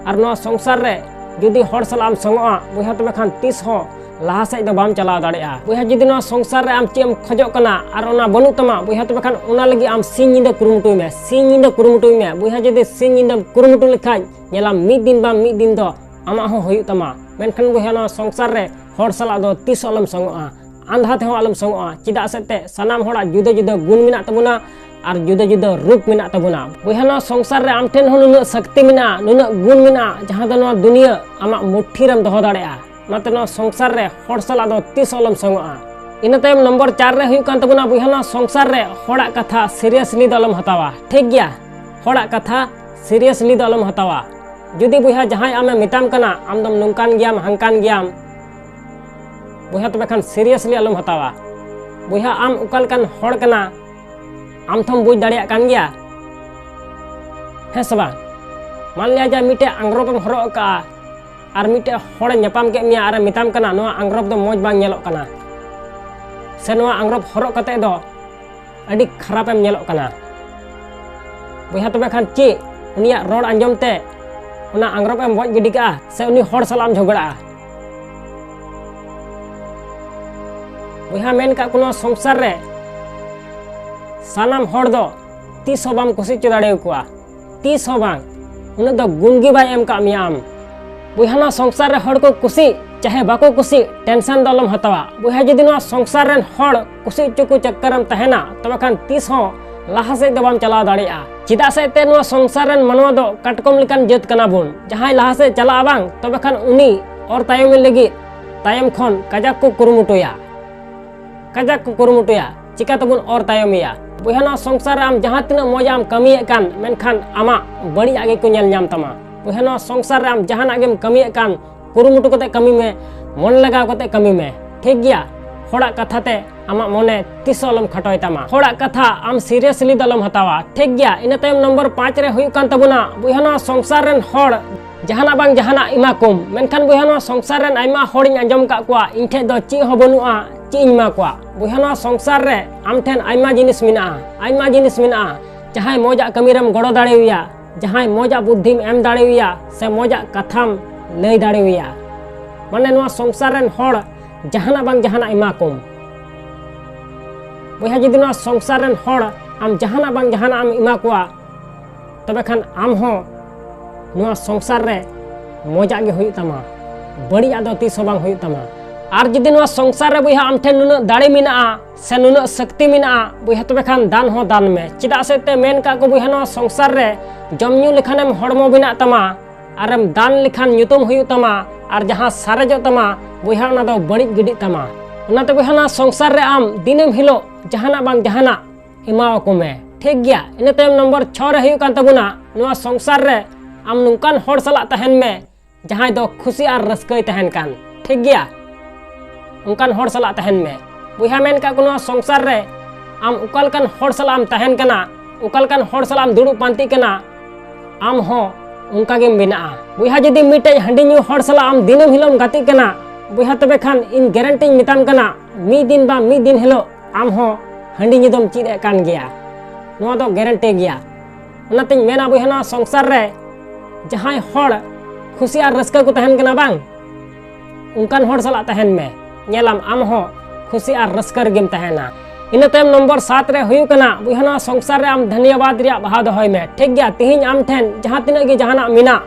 ᱟᱨ ᱱᱚᱣᱟ ᱥᱚᱝᱥᱟᱨ ᱨᱮ ᱡᱩᱫᱤ ᱦᱚᱲ ᱥᱟᱞᱟᱜ ᱮᱢ ᱥᱚᱝᱚᱜᱼᱟ ᱵᱚᱭᱦᱟ, ᱛᱚᱵᱮ ᱠᱷᱟᱱ ᱛᱤᱥ ᱦᱚᱸ ᱞᱟᱦᱟ ᱥᱮᱫ ᱫᱚ ᱵᱟᱢ ᱪᱟᱞᱟᱣ ᱫᱟᱲᱮᱭᱟᱜᱼᱟ᱾ ᱵᱚᱭᱦᱟ, ᱡᱩᱫᱤ ᱱᱚᱣᱟ ᱥᱚᱝᱥᱟᱨ ᱨᱮ ᱟᱢ ᱪᱮᱫ ᱮᱢ ᱠᱷᱚᱡᱚᱜ ᱠᱟᱱᱟ ᱟᱨ ᱚᱱᱟ ᱵᱟᱹᱱᱩᱜ ᱛᱟᱢᱟ, ᱵᱚᱭᱦᱟ, ᱛᱚᱵᱮ ᱠᱷᱟᱱ ᱚᱱᱟ ᱞᱟᱹᱜᱤᱫ ᱟᱢ ᱥᱤᱧ ᱧᱤᱫᱟᱹ ᱠᱩᱨᱩᱢᱩᱴᱩᱭ ᱢᱮ, ᱥᱤᱧ ᱧᱤᱫᱟᱹ ᱠᱩᱨᱩᱢᱩᱴᱩᱭ ᱢᱮ᱾ ᱵᱚᱭᱦᱟ, ᱡᱩᱫᱤ ᱥᱤᱧ ᱧᱤᱫᱟᱹᱢ ᱠᱩᱨᱩᱢᱩᱴᱩ ᱞᱮᱠᱷᱟᱡ, ᱧᱮᱞᱟᱢ ᱢᱤᱫ ᱫᱤᱱ ᱵᱟᱝ ᱢᱤᱫ ᱫᱤᱱ ᱫᱚ ᱟᱢᱟᱜ ᱦᱚᱸ ᱦᱩᱭᱩᱜ ᱛᱟᱢᱟ᱾ ᱢᱮᱱᱠᱷᱟᱱ ᱵᱚᱭᱦᱟ, ᱱᱚᱣᱟ ᱥᱚᱝᱥᱟᱨ ᱨᱮ ᱦᱚᱲ ᱥᱟᱞᱟᱜ ᱫᱚ ᱛᱤᱥ ᱦᱚᱸ ᱟᱞᱚᱢ ᱥᱚᱝᱚᱜᱼᱟ, ᱟᱸᱫᱷᱟ ᱛᱮᱦᱚᱸ ᱟᱞᱚᱢ ᱥᱚᱝᱚᱜᱼᱟ᱾ ᱪᱮᱫᱟᱜ ᱥᱮ ᱛᱮ ᱥᱟᱱᱟᱢ ᱦᱚᱲᱟᱜ ᱡᱩᱫᱟᱹ ᱡᱩᱫᱟᱹ ᱜᱩᱱ ᱢᱮᱱᱟᱜ ᱛᱟᱵᱚᱱᱟ ᱟᱨ ᱡᱩᱫᱟᱹ ᱡᱩᱫᱟᱹ ᱨᱩᱯ ᱢᱮᱱᱟᱜ ᱛᱟᱵᱚᱱᱟ᱾ ᱵᱚᱭᱦᱟ, ᱱᱚᱣᱟ ᱥᱚᱝᱥᱟᱨ ᱨᱮ ᱟᱢ ᱴᱷᱮᱱ ᱦᱚᱸ ᱱᱩᱱᱟᱹᱜ ᱥᱚᱠᱛᱤ ᱢᱮᱱᱟᱜᱼᱟ, ᱱᱩᱱᱟᱹᱜ ᱜᱩᱱ ᱢᱮᱱᱟᱜᱼᱟ, ᱡᱟᱦᱟᱸ ᱫᱚ ᱱᱚᱣᱟ ᱫᱩᱱᱤᱭᱟᱹ ᱟᱢᱟᱜ ᱢᱩᱴᱷᱤ ᱨᱮᱢ ᱫᱚᱦᱚ ᱫᱟᱲᱮᱭᱟᱜᱼᱟ᱾ ᱚᱱᱟᱛᱮ ᱱᱚᱣᱟ ᱥᱚᱝᱥᱟᱨ ᱨᱮ ᱦᱚᱲ ᱥᱟᱞᱟᱜ ᱫᱚ ᱛᱤᱥ ᱦᱚᱸ ᱟᱞᱚᱢ ᱥᱚᱝᱚᱜᱼᱟ᱾ ᱤᱱᱟᱹ ᱛᱟᱭᱚᱢ ᱱᱚᱢᱵᱚᱨ ᱪᱟᱨ ᱨᱮ ᱦᱩᱭᱩᱜ ᱠᱟᱱ ᱛᱟᱵᱚᱱᱟ, ᱵᱚᱭᱦᱟ, ᱱᱚᱣᱟ ᱥᱚᱝᱥᱟᱨ ᱨᱮ ᱦᱚᱲᱟᱜ ᱠᱟᱛᱷᱟ seriously ᱫᱚ ᱟᱞᱚᱢ ᱦᱟᱛᱟᱣᱟ, ᱴᱷᱤᱠ ᱜᱮᱭᱟ? ᱦᱚᱲᱟᱜ ᱠᱟᱛᱷᱟ seriously ᱫᱚ ᱟᱞᱚᱢ ᱦᱟᱛᱟᱣᱟ᱾ ᱡᱩᱫᱤ, ᱵᱚᱭᱦᱟ, ᱡᱟᱦᱟᱸᱭ ᱟᱢᱮ ᱢᱮᱛᱟᱢ ᱠᱟᱱᱟ ᱟᱢ ᱫᱚᱢ ᱱᱚᱝᱠᱟᱱ ᱜᱮᱭᱟᱢ, ᱦᱟᱝᱠᱟᱱ ᱜᱮᱭᱟᱢ, ᱵᱚᱭᱦᱟ, ᱛᱚᱵᱮ ᱠᱷᱟᱱ seriously ᱟᱞᱚᱢ ᱦᱟᱛᱟᱣᱟ᱾ ᱵᱚᱭᱦᱟ, ᱟᱢ ᱚᱠᱟ ᱞᱮᱠᱟᱱ ᱦᱚᱲ ᱠᱟᱱᱟ ᱟᱢ ᱛᱷᱚᱢ ᱵᱩᱡᱽ ᱫᱟᱲᱮᱭᱟᱜ ᱠᱟᱱ ᱜᱮᱭᱟ, ᱦᱮᱸ ᱥᱮ ᱵᱟᱝ? ᱢᱟᱱ ᱞᱤᱭᱟ ᱡᱮ ᱢᱤᱫᱴᱮᱡ ᱟᱝᱨᱚᱵ ᱮᱢ ᱦᱚᱨᱚᱜ ᱟᱠᱟᱜᱼᱟ ᱟᱨ ᱢᱤᱫᱴᱮᱡ ᱦᱚᱲᱮ ᱧᱟᱯᱟᱢ ᱠᱮᱫ ᱢᱮᱭᱟ ᱟᱨᱮ ᱢᱮᱛᱟᱢ ᱠᱟᱱᱟ, "ᱱᱚᱣᱟ ᱟᱝᱨᱚᱵ ᱫᱚ ᱢᱚᱡᱽ ᱵᱟᱝ ᱧᱮᱞᱚᱜ ᱠᱟᱱᱟ, ᱥᱮ ᱱᱚᱣᱟ ᱟᱝᱨᱚᱵ ᱦᱚᱨᱚᱜ ᱠᱟᱛᱮ ᱫᱚ ᱟᱹᱰᱤ ᱠᱷᱟᱨᱟᱯᱮᱢ ᱧᱮᱞᱚᱜ ᱠᱟᱱᱟ᱾" ᱵᱚᱭᱦᱟ, ᱛᱚᱵᱮ ᱠᱷᱟᱱ ᱪᱮᱫ ᱩᱱᱤᱭᱟᱜ ᱨᱚᱲ ᱟᱸᱡᱚᱢ ᱛᱮ ᱚᱱᱟ ᱟᱝᱨᱚᱵ ᱮᱢ ᱵᱚᱡ ᱜᱤᱰᱤ ᱠᱟᱜᱼᱟ, ᱥᱮ ᱩᱱᱤ ᱦᱚᱲ ᱥᱟᱞᱟᱜ ᱮᱢ ᱡᱷᱚᱜᱽᱲᱟᱜᱼᱟ? ᱵᱚᱭᱦᱟ, ᱢᱮᱱ ᱠᱟᱜ ᱠᱚ, ᱱᱚᱣᱟ ᱥᱚᱝᱥᱟᱨ ᱨᱮ ᱥᱟᱱᱟᱢ ᱦᱚᱲ ᱫᱚ ᱛᱤᱥ ᱦᱚᱸ ᱵᱟᱢ ᱠᱩᱥᱤ ᱦᱚᱪᱚ ᱫᱟᱲᱮᱭᱟᱠᱚᱣᱟ, ᱛᱤᱥ ᱦᱚᱸ ᱵᱟᱝ᱾ ᱩᱱᱟᱹᱜ ᱫᱚ ᱜᱩᱱ ᱜᱮ ᱵᱟᱭ ᱮᱢ ᱠᱟᱜ ᱢᱮᱭᱟ ᱟᱢ᱾ ᱵᱚᱭᱦᱟ, ᱱᱚᱣᱟ ᱥᱚᱝᱥᱟᱨ ᱨᱮ ᱦᱚᱲ ᱠᱚ ᱠᱩᱥᱤ ᱪᱟᱦᱮ ᱵᱟᱠᱚ ᱠᱩᱥᱤ, tension ᱫᱚ ᱟᱞᱚᱢ ᱦᱟᱛᱟᱣᱟ᱾ ᱵᱚᱭᱦᱟ, ᱡᱩᱫᱤ ᱱᱚᱣᱟ ᱥᱚᱝᱥᱟᱨ ᱨᱮᱱ ᱦᱚᱲ ᱠᱩᱥᱤ ᱦᱚᱪᱚ ᱠᱚ ᱪᱟᱠᱠᱟᱨᱮᱢ ᱛᱟᱦᱮᱱᱟ, ᱛᱚᱵᱮ ᱠᱷᱟᱱ ᱛᱤᱥ ᱦᱚᱸ ᱞᱟᱦᱟ ᱥᱮᱫ ᱫᱚ ᱵᱟᱢ ᱪᱟᱞᱟᱣ ᱫᱟᱲᱮᱭᱟᱜᱼᱟ᱾ ᱪᱮᱫᱟᱜ ᱥᱮ ᱮᱱᱛᱮ ᱱᱚᱣᱟ ᱥᱚᱝᱥᱟᱨ ᱨᱮᱱ ᱢᱟᱱᱣᱟ ᱫᱚ ᱠᱟᱴᱠᱚᱢ ᱞᱮᱠᱟᱱ ᱡᱟᱹᱛ ᱠᱟᱱᱟ ᱵᱚᱱ᱾ ᱡᱟᱦᱟᱸᱭ ᱞᱟᱦᱟ ᱥᱮᱫ ᱪᱟᱞᱟᱜᱼᱟ ᱵᱟᱝ, ᱛᱚᱵᱮ ᱠᱷᱟᱱ ᱩᱱᱤ ᱚᱨ ᱛᱟᱭᱚᱢᱮ ᱞᱟᱹᱜᱤᱫ ᱛᱟᱭᱚᱢ ᱠᱷᱚᱱ ᱠᱟᱡᱟᱠ ᱠᱚ ᱠᱩᱨᱩᱢᱩᱴᱩᱭᱟ, ᱠᱟᱡᱟᱠ ᱠᱚ ᱠᱩᱨᱩᱢᱩᱴᱩᱭᱟ᱾ ᱪᱤᱠᱟ ᱛᱮᱵᱚᱱ ᱚᱨ ᱛᱟᱭᱚᱢᱮᱭᱟ? ᱵᱚᱭᱦᱟ, ᱱᱚᱣᱟ ᱥᱚᱝᱥᱟᱨ ᱨᱮ ᱟᱢ ᱡᱟᱦᱟᱸ ᱛᱤᱱᱟᱹᱜ ᱢᱚᱡᱽ ᱟᱜ ᱮᱢ ᱠᱟᱹᱢᱤᱭᱮᱫ ᱠᱟᱱ, ᱢᱮᱱᱠᱷᱟᱱ ᱟᱢᱟᱜ ᱵᱟᱹᱲᱤᱡ ᱟᱜ ᱜᱮᱠᱚ ᱧᱮᱞ ᱧᱟᱢ ᱛᱟᱢᱟ᱾ ᱵᱚᱭᱦᱟ, ᱱᱚᱣᱟ ᱥᱚᱝᱥᱟᱨ ᱨᱮ ᱟᱢ ᱡᱟᱦᱟᱱᱟᱜ ᱜᱮᱢ ᱠᱟᱹᱢᱤᱭᱮᱫ ᱠᱟᱱ, ᱠᱩᱨᱩᱢᱩᱴᱩ ᱠᱟᱛᱮ ᱠᱟᱹᱢᱤ ᱢᱮ, ᱢᱚᱱ ᱞᱟᱜᱟᱣ ᱠᱟᱛᱮ ᱠᱟᱹᱢᱤ ᱢᱮ, ᱴᱷᱤᱠ ᱜᱮᱭᱟ? ᱦᱚᱲᱟᱜ ᱠᱟᱛᱷᱟ ᱛᱮ ᱟᱢᱟᱜ ᱢᱚᱱᱮ ᱛᱤᱥ ᱦᱚᱸ ᱟᱞᱚᱢ ᱠᱷᱟᱴᱚᱭ ᱛᱟᱢᱟ᱾ ᱦᱚᱲᱟᱜ ᱠᱟᱛᱷᱟ ᱟᱢ seriously ᱫᱚ ᱟᱞᱚᱢ ᱦᱟᱛᱟᱣᱟ, ᱴᱷᱤᱠ ᱜᱮᱭᱟ? ᱤᱱᱟᱹ ᱛᱟᱭᱚᱢ ᱱᱚᱢᱵᱚᱨ ᱯᱟᱸᱪ ᱨᱮ ᱦᱩᱭᱩᱜ ᱠᱟᱱ ᱛᱟᱵᱚᱱᱟ, ᱵᱚᱭᱦᱟ, ᱱᱚᱣᱟ ᱥᱚᱝᱥᱟᱨ ᱨᱮᱱ ᱦᱚᱲ ᱡᱟᱦᱟᱱᱟᱜ ᱵᱟᱝ ᱡᱟᱦᱟᱱᱟᱜ ᱮᱢᱟ ᱠᱚᱢ᱾ ᱢᱮᱱᱠᱷᱟᱱ ᱵᱚᱭᱦᱟ, ᱱᱚᱣᱟ ᱥᱚᱝᱥᱟᱨ ᱨᱮᱱ ᱟᱭᱢᱟ ᱦᱚᱲᱤᱧ ᱟᱸᱡᱚᱢ ᱠᱟᱜ ᱠᱚᱣᱟ, "ᱤᱧ ᱴᱷᱮᱡ ᱫᱚ ᱪᱮᱫ ᱦᱚᱸ ᱵᱟᱹᱱᱩᱜᱼᱟ, ᱪᱮᱫ ᱤᱧ ᱮᱢᱟ ᱠᱚᱣᱟ?" ᱵᱚᱭᱦᱟ, ᱱᱚᱣᱟ ᱥᱚᱝᱥᱟᱨ ᱨᱮ ᱟᱢ ᱴᱷᱮᱱ ᱟᱭᱢᱟ ᱡᱤᱱᱤᱥ ᱢᱮᱱᱟᱜᱼᱟ, ᱟᱭᱢᱟ ᱡᱤᱱᱤᱥ ᱢᱮᱱᱟᱜᱼᱟ᱾ ᱡᱟᱦᱟᱸᱭ ᱢᱚᱡᱽ ᱟᱜ ᱠᱟᱹᱢᱤ ᱨᱮᱢ ᱜᱚᱲᱚ ᱫᱟᱲᱮᱣᱟᱭᱟ, ᱡᱟᱦᱟᱸᱭ ᱢᱚᱡᱽ ᱟᱜ ᱵᱩᱫᱽᱫᱷᱤᱢ ᱮᱢ ᱫᱟᱲᱮᱣᱟᱭᱟ, ᱥᱮ ᱢᱚᱡᱽ ᱟᱜ ᱠᱟᱛᱷᱟᱢ ᱞᱟᱹᱭ ᱫᱟᱲᱮᱣᱟᱭᱟ, ᱢᱟᱱᱮ ᱱᱚᱣᱟ ᱥᱚᱝᱥᱟᱨ ᱨᱮᱱ ᱦᱚᱲ ᱡᱟᱦᱟᱱᱟᱜ ᱵᱟᱝ ᱡᱟᱦᱟᱱᱟᱜ ᱮᱢᱟ ᱠᱚᱢ᱾ ᱵᱚᱭᱦᱟ, ᱡᱩᱫᱤ ᱱᱚᱣᱟ ᱥᱚᱝᱥᱟᱨ ᱨᱮᱱ ᱦᱚᱲ ᱟᱢ ᱡᱟᱦᱟᱱᱟᱜ ᱵᱟᱝ ᱡᱟᱦᱟᱱᱟᱜ ᱮᱢ ᱮᱢᱟ ᱠᱚᱣᱟ, ᱛᱚᱵᱮ ᱠᱷᱟᱱ ᱟᱢ ᱦᱚᱸ ᱱᱚᱣᱟ ᱥᱚᱝᱥᱟᱨ ᱨᱮ ᱢᱚᱡᱟᱜ ᱜᱮ ᱦᱩᱭᱩᱜ ᱛᱟᱢᱟ, ᱵᱟᱹᱲᱤᱡᱟᱜ ᱫᱚ ᱛᱤᱥ ᱦᱚᱸ ᱵᱟᱝ ᱦᱩᱭᱩᱜ ᱛᱟᱢᱟ᱾ ᱟᱨ ᱡᱩᱫᱤ ᱱᱚᱣᱟ ᱥᱚᱝᱥᱟᱨ ᱨᱮ ᱵᱚᱭᱦᱟ ᱟᱢ ᱴᱷᱮᱱ ᱱᱩᱱᱟᱹᱜ ᱫᱟᱲᱮ ᱢᱮᱱᱟᱜᱼᱟ ᱥᱮ ᱱᱩᱱᱟᱹᱜ ᱥᱚᱠᱛᱤ ᱢᱮᱱᱟᱜᱼᱟ ᱵᱚᱭᱦᱟ, ᱛᱚᱵᱮ ᱠᱷᱟᱱ ᱫᱟᱱ ᱦᱚᱸ ᱫᱟᱱ ᱢᱮ᱾ ᱪᱮᱫᱟᱜ ᱥᱮ ᱛᱮ ᱢᱮᱱ ᱠᱟᱜ ᱠᱚ ᱵᱚᱭᱦᱟ, ᱱᱚᱣᱟ ᱥᱚᱝᱥᱟᱨ ᱨᱮ ᱡᱚᱢ ᱧᱩ ᱞᱮᱠᱷᱟᱱᱮᱢ ᱦᱚᱲᱢᱚ ᱵᱮᱱᱟᱜ ᱛᱟᱢᱟ, ᱟᱨᱮᱢ ᱫᱟᱱ ᱞᱮᱠᱷᱟᱱ ᱧᱩᱛᱩᱢ ᱦᱩᱭᱩᱜ ᱛᱟᱢᱟ, ᱟᱨ ᱡᱟᱦᱟᱸ ᱥᱟᱨᱮᱡᱚᱜ ᱛᱟᱢᱟ ᱵᱚᱭᱦᱟ, ᱚᱱᱟ ᱫᱚ ᱵᱟᱹᱲᱤᱡ ᱜᱤᱰᱤᱜ ᱛᱟᱢᱟ᱾ ᱚᱱᱟᱛᱮ ᱵᱚᱭᱦᱟ, ᱱᱚᱣᱟ ᱥᱚᱝᱥᱟᱨ ᱨᱮ ᱟᱢ ᱫᱤᱱᱟᱹᱢ ᱦᱤᱞᱳᱜ ᱡᱟᱦᱟᱱᱟᱜ ᱵᱟᱝ ᱡᱟᱦᱟᱱᱟᱜ ᱮᱢᱟᱣᱟᱠᱚ ᱢᱮ, ᱴᱷᱤᱠ ᱜᱮᱭᱟ? ᱤᱱᱟᱹ ᱛᱟᱭᱚᱢ ᱱᱚᱢᱵᱚᱨ ᱪᱷᱚ ᱨᱮ ᱦᱩᱭᱩᱜ ᱠᱟᱱ ᱛᱟᱵᱚᱱᱟ, ᱱᱚᱣᱟ ᱥᱚᱝᱥᱟᱨ ᱨᱮ ᱟᱢ ᱱᱚᱝᱠᱟᱱ ᱦᱚᱲ ᱥᱟᱞᱟᱜ ᱛᱟᱦᱮᱱ ᱢᱮ, ᱡᱟᱦᱟᱸᱭ ᱫᱚ ᱠᱷᱩᱥᱤ ᱟᱨ ᱨᱟᱹᱥᱠᱟᱹᱭ ᱛᱟᱦᱮᱱ ᱠᱟᱱ, ᱴᱷᱤᱠ ᱜᱮᱭᱟ? ᱚᱱᱠᱟᱱ ᱦᱚᱲ ᱥᱟᱞᱟᱜ ᱛᱟᱦᱮᱱ ᱢᱮ᱾ ᱵᱚᱭᱦᱟ, ᱢᱮᱱ ᱠᱟᱜ ᱠᱚ, ᱱᱚᱣᱟ ᱥᱚᱝᱥᱟᱨ ᱨᱮ ᱟᱢ ᱚᱠᱟ ᱞᱮᱠᱟᱱ ᱦᱚᱲ ᱥᱟᱞᱟᱜ ᱮᱢ ᱛᱟᱦᱮᱱ ᱠᱟᱱᱟ, ᱚᱠᱟ ᱞᱮᱠᱟᱱ ᱦᱚᱲ ᱥᱟᱞᱟᱜ ᱮᱢ ᱫᱩᱲᱩᱵ ᱯᱟᱱᱛᱮᱜ ᱠᱟᱱᱟ, ᱟᱢ ᱦᱚᱸ ᱚᱱᱠᱟ ᱜᱮᱢ ᱵᱮᱱᱟᱜᱼᱟ᱾ ᱵᱚᱭᱦᱟ, ᱡᱩᱫᱤ ᱢᱤᱫᱴᱮᱡ ᱦᱟᱺᱰᱤ ᱧᱩ ᱦᱚᱲ ᱥᱟᱞᱟᱜ ᱟᱢ ᱫᱤᱱᱟᱹᱢ ᱦᱤᱞᱳᱜ ᱮᱢ ᱜᱟᱛᱮᱜ ᱠᱟᱱᱟ, ᱵᱚᱭᱦᱟ, ᱛᱚᱵᱮ ᱠᱷᱟᱱ ᱤᱧ ᱜᱮᱨᱮᱱᱴᱤᱧ ᱢᱮᱛᱟᱢ ᱠᱟᱱᱟ, ᱢᱤᱫ ᱫᱤᱱ ᱵᱟ ᱢᱤᱫ ᱫᱤᱱ ᱦᱤᱞᱳᱜ ᱟᱢ ᱦᱚᱸ ᱦᱟᱺᱰᱤ ᱧᱩ ᱫᱚᱢ ᱪᱮᱫ ᱮᱫ ᱠᱟᱱ ᱜᱮᱭᱟ᱾ ᱱᱚᱣᱟ ᱫᱚ ᱜᱮᱨᱮᱱᱴᱤ ᱜᱮᱭᱟ᱾ ᱚᱱᱟᱛᱤᱧ ᱢᱮᱱᱟ ᱵᱚᱭᱦᱟ, ᱱᱚᱣᱟ ᱥᱚᱝᱥᱟᱨ ᱨᱮ ᱡᱟᱦᱟᱸᱭ ᱦᱚᱲ ᱠᱷᱩᱥᱤ ᱟᱨ ᱨᱟᱹᱥᱠᱟᱹ ᱠᱚ ᱛᱟᱦᱮᱱ ᱠᱟᱱᱟ ᱵᱟᱝ, ᱚᱱᱠᱟᱱ ᱦᱚᱲ ᱥᱟᱞᱟᱜ ᱛᱟᱦᱮᱱ ᱢᱮ, ᱧᱮᱞᱟᱢ ᱟᱢ ᱦᱚᱸ ᱠᱷᱩᱥᱤ ᱟᱨ ᱨᱟᱹᱥᱠᱟᱹ ᱨᱮᱜᱮᱢ ᱛᱟᱦᱮᱱᱟ᱾ ᱤᱱᱟᱹ ᱛᱟᱭᱚᱢ ᱱᱚᱢᱵᱚᱨ ᱥᱟᱛ ᱨᱮ ᱦᱩᱭᱩᱜ ᱠᱟᱱᱟ, ᱵᱚᱭᱦᱟ, ᱱᱚᱣᱟ ᱥᱚᱝᱥᱟᱨ ᱨᱮ ᱟᱢ ᱫᱷᱟᱱᱭᱟᱵᱟᱫ ᱨᱮᱭᱟᱜ ᱵᱟᱦᱟ ᱫᱚᱦᱚᱭ ᱢᱮ, ᱴᱷᱤᱠ ᱜᱮᱭᱟ? ᱛᱤᱦᱤᱧ ᱟᱢ ᱴᱷᱮᱱ ᱡᱟᱦᱟᱸ ᱛᱤᱱᱟᱹᱜ ᱜᱮ ᱡᱟᱦᱟᱱᱟᱜ ᱢᱮᱱᱟᱜ,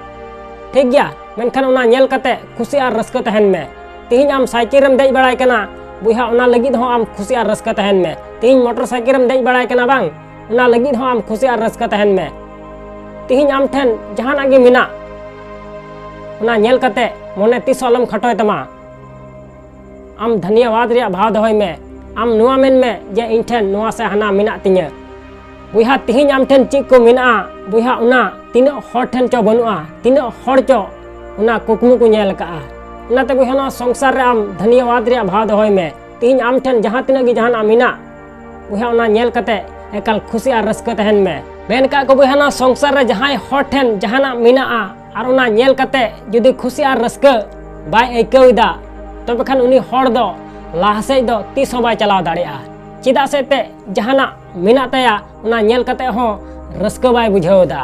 ᱴᱷᱤᱠ ᱜᱮᱭᱟ, ᱢᱮᱱᱠᱷᱟᱱ ᱚᱱᱟ ᱧᱮᱞ ᱠᱟᱛᱮ ᱠᱷᱩᱥᱤ ᱟᱨ ᱨᱟᱹᱥᱠᱟᱹ ᱛᱟᱦᱮᱱ ᱢᱮ᱾ ᱛᱤᱦᱤᱧ ᱟᱢ ᱥᱟᱭᱠᱮᱞ ᱨᱮᱢ ᱫᱮᱡ ᱵᱟᱲᱟᱭ ᱠᱟᱱᱟ, ᱵᱚᱭᱦᱟ, ᱚᱱᱟ ᱞᱟᱹᱜᱤᱫ ᱦᱚᱸ ᱟᱢ ᱠᱷᱩᱥᱤ ᱟᱨ ᱨᱟᱹᱥᱠᱟᱹ ᱛᱟᱦᱮᱱ ᱢᱮ᱾ ᱛᱤᱦᱤᱧ ᱢᱚᱴᱚᱨ ᱥᱟᱭᱠᱮᱞ ᱨᱮᱢ ᱫᱮᱡ ᱵᱟᱲᱟᱭ ᱠᱟᱱᱟ ᱵᱟᱝ, ᱚᱱᱟ ᱞᱟᱹᱜᱤᱫ ᱦᱚᱸ ᱟᱢ ᱠᱷᱩᱥᱤ ᱟᱨ ᱨᱟᱹᱥᱠᱟᱹ ᱛᱟᱦᱮᱱ ᱢᱮ᱾ ᱛᱤᱦᱤᱧ ᱟᱢ ᱴᱷᱮᱱ ᱡᱟᱦᱟᱱᱟᱜ ᱜᱮ ᱢᱮᱱᱟᱜ, ᱚᱱᱟ ᱧᱮᱞ ᱠᱟᱛᱮ ᱢᱚᱱᱮ ᱛᱤᱥ ᱦᱚᱸ ᱟᱞᱚᱢ ᱠᱷᱟᱴᱚᱭ ᱛᱟᱢᱟ᱾ ᱟᱢ ᱫᱷᱟᱱᱭᱟᱵᱟᱫ ᱨᱮᱭᱟᱜ ᱵᱷᱟᱣ ᱫᱚᱦᱚᱭ ᱢᱮ᱾ ᱟᱢ ᱱᱚᱣᱟ ᱢᱮᱱ ᱢᱮ ᱡᱮ ᱤᱧ ᱴᱷᱮᱱ ᱱᱚᱣᱟ ᱥᱮ ᱦᱟᱱᱟ ᱢᱮᱱᱟᱜ ᱛᱤᱧᱟᱹ᱾ ᱵᱚᱭᱦᱟ, ᱛᱤᱦᱤᱧ ᱟᱢ ᱴᱷᱮᱱ ᱪᱮᱫ ᱠᱚ ᱢᱮᱱᱟᱜᱼᱟ, ᱵᱚᱭᱦᱟ, ᱚᱱᱟ ᱛᱤᱱᱟᱹᱜ ᱦᱚᱲ ᱴᱷᱮᱱ ᱪᱚ ᱵᱟᱹᱱᱩᱜᱼᱟ, ᱛᱤᱱᱟᱹᱜ ᱦᱚᱲ ᱪᱚ ᱚᱱᱟ ᱠᱩᱠᱢᱩ ᱠᱚ ᱧᱮᱞ ᱟᱠᱟᱫᱼᱟ᱾ ᱚᱱᱟᱛᱮ ᱵᱚᱭᱦᱟ, ᱱᱚᱣᱟ ᱥᱚᱝᱥᱟᱨ ᱨᱮ ᱟᱢ ᱫᱷᱟᱱᱭᱟᱵᱟᱫ ᱨᱮᱭᱟᱜ ᱵᱷᱟᱣ ᱫᱚᱦᱚᱭ ᱢᱮ᱾ ᱛᱤᱦᱤᱧ ᱟᱢ ᱴᱷᱮᱱ ᱡᱟᱦᱟᱸ ᱛᱤᱱᱟᱹᱜ ᱜᱮ ᱡᱟᱦᱟᱱᱟᱜ ᱢᱮᱱᱟᱜ, ᱵᱚᱭᱦᱟ, ᱚᱱᱟ ᱧᱮᱞ ᱠᱟᱛᱮ ᱮᱠᱟᱞ ᱠᱷᱩᱥᱤ ᱟᱨ ᱨᱟᱹᱥᱠᱟᱹ ᱛᱟᱦᱮᱱ ᱢᱮ᱾ ᱢᱮᱱ ᱠᱟᱜ ᱠᱚ ᱵᱚᱭᱦᱟ, ᱱᱚᱣᱟ ᱥᱚᱝᱥᱟᱨ ᱨᱮ ᱡᱟᱦᱟᱸᱭ ᱦᱚᱲ ᱴᱷᱮᱱ ᱡᱟᱦᱟᱱᱟᱜ ᱢᱮᱱᱟᱜᱼᱟ ᱟᱨ ᱚᱱᱟ ᱧᱮᱞ ᱠᱟᱛᱮ ᱡᱩᱫᱤ ᱠᱷᱩᱥᱤ ᱟᱨ ᱨᱟᱹᱥᱠᱟᱹ ᱵᱟᱭ ᱟᱹᱭᱠᱟᱹᱣ ᱮᱫᱟ, ᱛᱚᱵᱮ ᱠᱷᱟᱱ ᱩᱱᱤ ᱦᱚᱲ ᱫᱚ ᱞᱟᱦᱟ ᱥᱮᱫ ᱫᱚ ᱛᱤᱥ ᱦᱚᱸ ᱵᱟᱭ ᱪᱟᱞᱟᱣ ᱫᱟᱲᱮᱭᱟᱜᱼᱟ᱾ ᱪᱮᱫᱟᱜ ᱥᱮ ᱮᱱᱛᱮᱫ ᱡᱟᱦᱟᱱᱟᱜ ᱢᱮᱱᱟᱜ ᱛᱟᱭᱟ, ᱚᱱᱟ ᱧᱮᱞ ᱠᱟᱛᱮ ᱦᱚᱸ ᱨᱟᱹᱥᱠᱟᱹ ᱵᱟᱭ ᱵᱩᱡᱷᱟᱹᱣ ᱮᱫᱟ᱾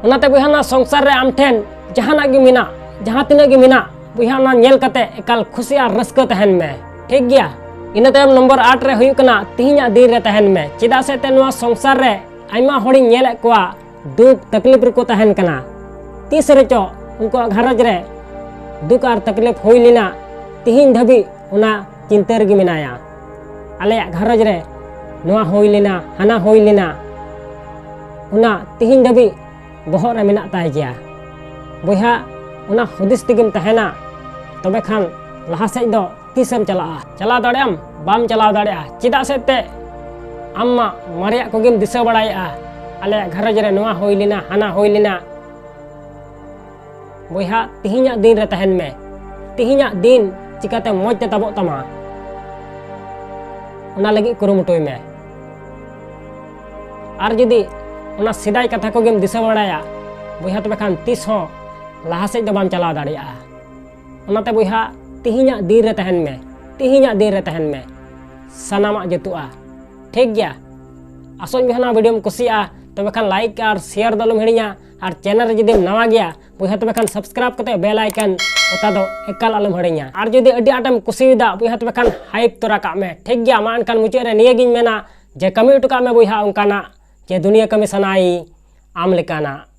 ᱚᱱᱟᱛᱮ ᱵᱚᱭᱦᱟ, ᱱᱚᱣᱟ ᱥᱚᱝᱥᱟᱨ ᱨᱮ ᱟᱢ ᱴᱷᱮᱱ ᱡᱟᱦᱟᱱᱟᱜ ᱜᱮ ᱢᱮᱱᱟᱜ, ᱡᱟᱦᱟᱸ ᱛᱤᱱᱟᱹᱜ ᱜᱮ ᱢᱮᱱᱟᱜ, ᱵᱚᱭᱦᱟ, ᱚᱱᱟ ᱧᱮᱞ ᱠᱟᱛᱮ ᱮᱠᱟᱞ ᱠᱷᱩᱥᱤ ᱟᱨ ᱨᱟᱹᱥᱠᱟᱹ ᱛᱟᱦᱮᱱ ᱢᱮ, ᱴᱷᱤᱠ ᱜᱮᱭᱟ? ᱤᱱᱟᱹ ᱛᱟᱭᱚᱢ ᱱᱚᱢᱵᱚᱨ ᱟᱴ ᱨᱮ ᱦᱩᱭᱩᱜ ᱠᱟᱱᱟ ᱛᱤᱦᱤᱧᱟᱜ ᱫᱤᱱ ᱨᱮ ᱛᱟᱦᱮᱱ ᱢᱮ᱾ ᱪᱮᱫᱟᱜ ᱥᱮ ᱛᱮ ᱱᱚᱣᱟ ᱥᱚᱝᱥᱟᱨ ᱨᱮ ᱟᱭᱢᱟ ᱦᱚᱲᱤᱧ ᱧᱮᱞᱮᱫ ᱠᱚᱣᱟ ᱫᱩᱠ ᱛᱟᱠᱞᱤᱯ ᱨᱮᱠᱚ ᱛᱟᱦᱮᱱ ᱠᱟᱱᱟ᱾ ᱛᱤᱥ ᱨᱮᱪᱚ ᱩᱱᱠᱩᱣᱟᱜ ᱜᱷᱟᱨᱚᱸᱡᱽ ᱨᱮ ᱫᱩᱠ ᱟᱨ ᱛᱟᱠᱞᱤᱯ ᱦᱩᱭ ᱞᱮᱱᱟ, ᱛᱤᱦᱤᱧ ᱫᱷᱟᱹᱵᱤᱡ ᱚᱱᱟ ᱪᱤᱱᱛᱟᱹ ᱨᱮᱜᱮ ᱢᱮᱱᱟᱭᱟ᱾ ᱟᱞᱮᱭᱟᱜ ᱜᱷᱟᱨᱚᱸᱡᱽ ᱨᱮ ᱱᱚᱣᱟ ᱦᱩᱭ ᱞᱮᱱᱟ, ᱦᱟᱱᱟ ᱦᱩᱭ ᱞᱮᱱᱟ, ᱚᱱᱟ ᱛᱤᱦᱤᱧ ᱫᱷᱟᱹᱵᱤᱡ ᱵᱚᱦᱚᱜ ᱨᱮ ᱢᱮᱱᱟᱜ ᱛᱟᱭ ᱜᱮᱭᱟ᱾ ᱵᱚᱭᱦᱟ, ᱚᱱᱟ ᱦᱩᱫᱤᱥ ᱛᱮᱜᱮᱢ ᱛᱟᱦᱮᱱᱟ, ᱛᱚᱵᱮ ᱠᱷᱟᱱ ᱞᱟᱦᱟ ᱥᱮᱫ ᱫᱚ ᱛᱤᱥᱮᱢ ᱪᱟᱞᱟᱜᱼᱟ? ᱪᱟᱞᱟᱣ ᱫᱟᱲᱮᱭᱟᱜ ᱟᱢ? ᱵᱟᱢ ᱪᱟᱞᱟᱣ ᱫᱟᱲᱮᱭᱟᱜᱼᱟ᱾ ᱪᱮᱫᱟᱜ ᱥᱮ ᱛᱮ ᱟᱢ ᱢᱟ ᱢᱟᱨᱮᱭᱟᱜ ᱠᱚᱜᱮᱢ ᱫᱤᱥᱟᱹ ᱵᱟᱲᱟᱭᱮᱫᱼᱟ, ᱟᱞᱮᱭᱟᱜ ᱜᱷᱟᱨᱚᱸᱡᱽ ᱨᱮ ᱱᱚᱣᱟ ᱦᱩᱭ ᱞᱮᱱᱟ, ᱦᱟᱱᱟ ᱦᱩᱭ ᱞᱮᱱᱟ᱾ ᱵᱚᱭᱦᱟ, ᱛᱤᱦᱤᱧᱟᱜ ᱫᱤᱱ ᱨᱮ ᱛᱟᱦᱮᱱ ᱢᱮ᱾ ᱛᱤᱦᱤᱧᱟᱜ ᱫᱤᱱ ᱪᱤᱠᱟᱛᱮ ᱢᱚᱡᱽ ᱛᱮ ᱛᱟᱵᱚᱜ ᱛᱟᱢᱟ, ᱚᱱᱟ ᱞᱟᱹᱜᱤᱫ ᱠᱩᱨᱩᱢᱩᱴᱩᱭ ᱢᱮ᱾ ᱟᱨ ᱡᱩᱫᱤ ᱚᱱᱟ ᱥᱮᱫᱟᱭ ᱠᱟᱛᱷᱟ ᱠᱚᱜᱮᱢ ᱫᱤᱥᱟᱹ ᱵᱟᱲᱟᱭᱟ, ᱵᱚᱭᱦᱟ, ᱛᱚᱵᱮ ᱠᱷᱟᱱ ᱛᱤᱥ ᱦᱚᱸ ᱞᱟᱦᱟ ᱥᱮᱫ ᱫᱚ ᱵᱟᱢ ᱪᱟᱞᱟᱣ ᱫᱟᱲᱮᱭᱟᱜᱼᱟ᱾ ᱚᱱᱟᱛᱮ ᱵᱚᱭᱦᱟ, ᱛᱤᱦᱤᱧᱟᱜ ᱫᱤᱱ ᱨᱮ ᱛᱟᱦᱮᱱ ᱢᱮ, ᱛᱤᱦᱤᱧᱟᱜ ᱫᱤᱱ ᱨᱮ ᱛᱟᱦᱮᱱ ᱢᱮ, ᱥᱟᱱᱟᱢᱟᱜ ᱡᱩᱛᱩᱜᱼᱟ, ᱴᱷᱤᱠ ᱜᱮᱭᱟ? ᱟᱥᱚᱜ ᱟᱹᱧ ᱵᱚᱭᱦᱟ, ᱱᱚᱣᱟ ᱵᱷᱤᱰᱤᱭᱳᱢ ᱠᱩᱥᱤᱭᱟᱜᱼᱟ, ᱛᱚᱵᱮ ᱠᱷᱟᱱ ᱞᱟᱭᱤᱠ ᱟᱨ ᱥᱮᱭᱟᱨ ᱫᱚ ᱟᱞᱚᱢ ᱦᱤᱲᱤᱧᱟ, ᱟᱨ ᱪᱮᱱᱮᱞ ᱨᱮ ᱡᱩᱫᱤᱢ ᱱᱟᱣᱟ ᱜᱮᱭᱟ ᱵᱚᱭᱦᱟ, ᱛᱚᱵᱮ ᱠᱷᱟᱱ ᱥᱟᱵᱥᱠᱨᱟᱭᱤᱵ ᱠᱟᱛᱮ ᱵᱮᱞ ᱟᱭᱠᱚᱱ ᱚᱛᱟ ᱫᱚ ᱮᱠᱟᱞ ᱟᱞᱚᱢ ᱦᱤᱲᱤᱧᱟ᱾ ᱟᱨ ᱡᱩᱫᱤ ᱟᱹᱰᱤ ᱟᱸᱴᱮᱢ ᱠᱩᱥᱤᱭᱟᱫᱟ ᱵᱚᱭᱦᱟ, ᱛᱚᱵᱮ ᱠᱷᱟᱱ ᱦᱟᱭᱤᱯ ᱛᱚᱨᱟ ᱠᱟᱜ ᱢᱮ, ᱴᱷᱤᱠ ᱜᱮᱭᱟ? ᱢᱟ ᱮᱱᱠᱷᱟᱱ ᱢᱩᱪᱟᱹᱫ ᱨᱮ ᱱᱤᱭᱟᱹ ᱜᱤᱧ ᱢᱮᱱᱟ ᱡᱮ ᱠᱟᱹᱢᱤ ᱦᱚᱴᱚ ᱠᱟᱜ ᱢᱮ ᱵᱚᱭᱦᱟ ᱚᱱᱠᱟᱱᱟᱜ ᱡᱮ ᱫᱩᱱᱤᱭᱟᱹ ᱠᱟᱹᱢᱤ ᱥᱟᱱᱟᱭ ᱟᱢ ᱞᱮᱠᱟᱱᱟᱜ᱾